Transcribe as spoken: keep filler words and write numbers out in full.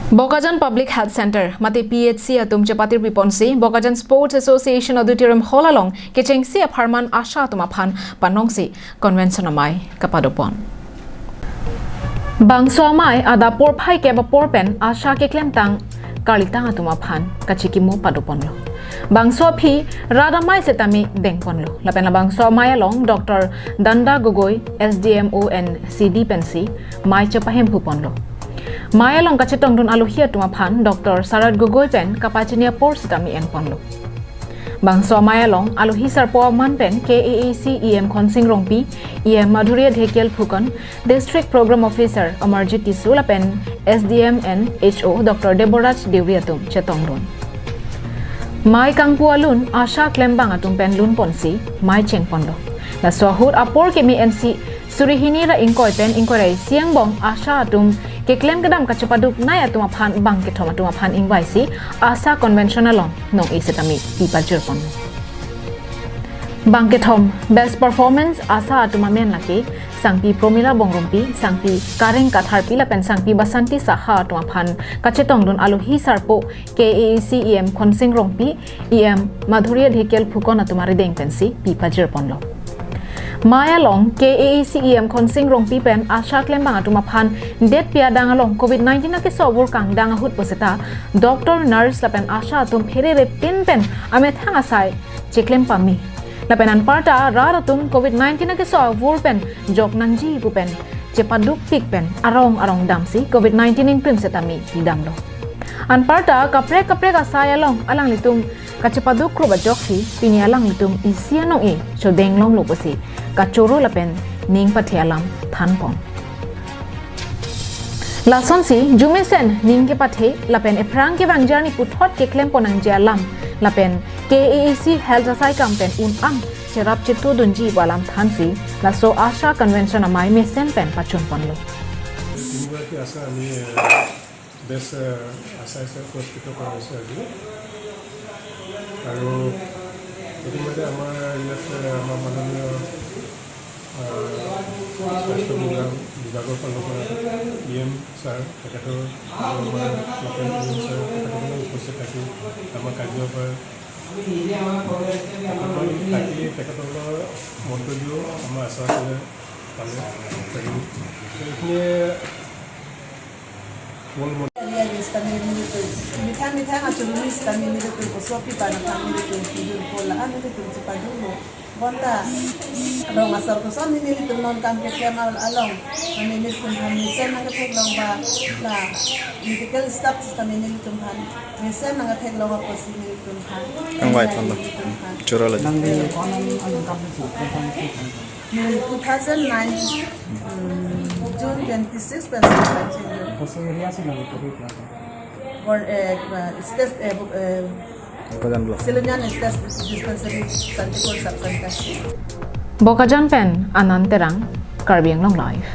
Bokajan Public Health Center mate P H C atum chepatir piponsi Bokajan Sports Association Auditorium Hall along kechengsi apharman ASHA atum aphan panongsi convention amei kapadopon. Bangso amei adap porphai kep apor pen ASHA keklemtang karlitang atum aphan kachikimo padoponlo. Bangso aphi rat amei setame dengponlo. Lapen labangso amei along Doctor Danda Gogoi, S D M O and C D pensi mei chepahemphuponlo. Mei along kachetongdun alohi atum aphan Doctor Sarat Gogoi pen kapachini apor setame enponlo. Bangso amei along alohi sarpo aman pen K A A C E M Khonsing Rongpi, E M Madhurya Dhekial Phukan, District Program Officer Amarjit Tisso lapen S D M and H O Doctor Deboraj Deuri atum chetongdun. Mei kangpu alun ASHA klembang atum pen lunponsi mei chengponlo. Laso ahut apor keme ensi suri hini ra ingkoi pen ingkoi ra isi angbong ASHA atum keklem kedam kachepaduknei atum aphan bang kethom atum aphan ingvaisi ASHA convention along nong-e setame pipajirpon. Bang kethom best performance ASHA atum amen lake sangpi Promila Bongrumpi, sangpi Kareng Katharpi lapen sangpi Basanti Saha atum aphan kachetongdun alohi sarpo K A A C E M Khonsing Rongpi, E M Madhurya Dhekial Phukan atum arideng pensi pipajirponlo. Mei along K A A C E M Khonsing Rongpi pen ASHA klembang atum aphan detpi adang along covid nineteen akeso avur kangdang ahut puseta doctor, nurse lapen ASHA atum pherere pin pen amethang asai cheklem pame. Lapen anparta rat atum covid nineteen akeso avur pen jok nangji pu pen chepadukpik pen arong arong damsi covid nineteen ingkrim setame pidamlo. Anparta kaprek kaprek asai along alanglitum kachepaduk krup ajoksi pini alanglitum isi anong-e chodeng longlo pusi kachoro lapen ning pathe alam thanpon. Lasonsi jumesen ning kepathe lapen ephrang kevangji arni puthot keklempon nangji alam lapen K A A C health asai kam pen un-an cherap chetudunji pu alam thansi laso ASHA convention amei mesen pen pachunponlo. তিনিগৰাকী আশা আমি বেষ্ট আশা হিচাপে পুৰস্কৃত কৰা হৈছে আজি। আৰু ইতিমধ্যে আমাৰ ইয়াত আমাৰ মাননীয় স্বাস্থ্য বিভাগ বিভাগৰ ফালৰ পৰা ই এম ছাৰ, তেখেতৰ আমাৰ লোকেল ই এম ছাৰ তেখেতসকলে উপস্থিত থাকি আমাৰ কাজিৰঙাৰ পৰা থাকি তেখেতসকলৰ মন্তব্য আমাৰ আশাসকলে পালে। এইখিনিয়ে হ'ল মোৰ। Mithang mithang achulumi sitame nelitum kosopi ba nathang nelitum pidun pola nelitum chepadunlo. Bonta rong asar koson nelitum non kam keklem along nelitum aphan mesen nangketheklong ba la medical staff sitame nelitum aphan mesen nangketheklong apotsi nelitum aphan. Ang white one lo. Nelitum aphan. Chura lagi. Nangli konon anong kam si? Neli two thousand nine, mm, June twenty-six pen sa. Kosi area si nangli puri klase? Or, eh, state, eh, bu-, eh, Bokajan block. Silonian State Dispensary, Santipur Sub Center. Bokajan pen Anand Terang, Karbi Anglong Live.